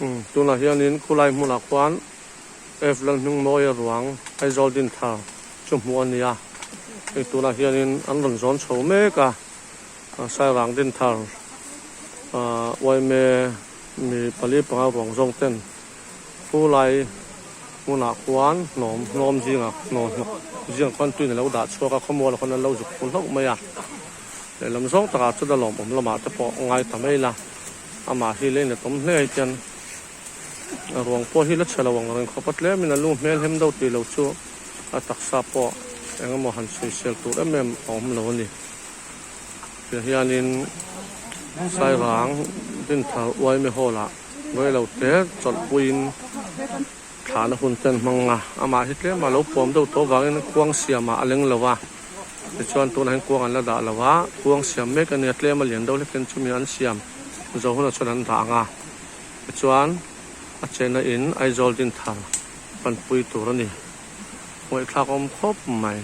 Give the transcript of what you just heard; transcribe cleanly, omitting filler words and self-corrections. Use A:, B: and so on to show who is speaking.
A: Umm tunah hianin khulai hmunah khuan F Lalhmingmawia ruang Aizawl Dinthar chu hmuh a ni a, hei tunah hianin an rawn zawn chho mek a, Sairang Dinthar ah yma mi pali panga ruang zawng ten khulai hmunah khuan hnawm hnawm zingah hnawm hnawk zingah khuan tuin a lo dah chhuak a, khawmual ah khuan an lo zuk phul hlauh mai a, lehlam zawng takah chuan a lawmawm lamah te pawh ngai ta mai la. Amah hi lei natawm hle ai hian a ruang pawh hi la chhe lo ang reng khawp a, tlemin a lu hmel hem deuh tih lo chu a taksa pawh eng emaw han sawisel tur em em a awm lo a ni. Tiang hianin Sairang Dinthar Uaime Hall ah reilo te chawlhpuiin thlahna hun te an hmang a, amah hi tlema lo puam deuh tawh avangin kuang siamah a leng lo a. Tichuan tunah hian kuang an la dah lo a, kuang siam mek a nia, tlem a lian deuh hlek hian chumi an siam zo hunah chuan an dah ang a, tichuan a chenna in Aizawl Dinthar panpui tur a ni. Ngawih thlak awm khawp mai.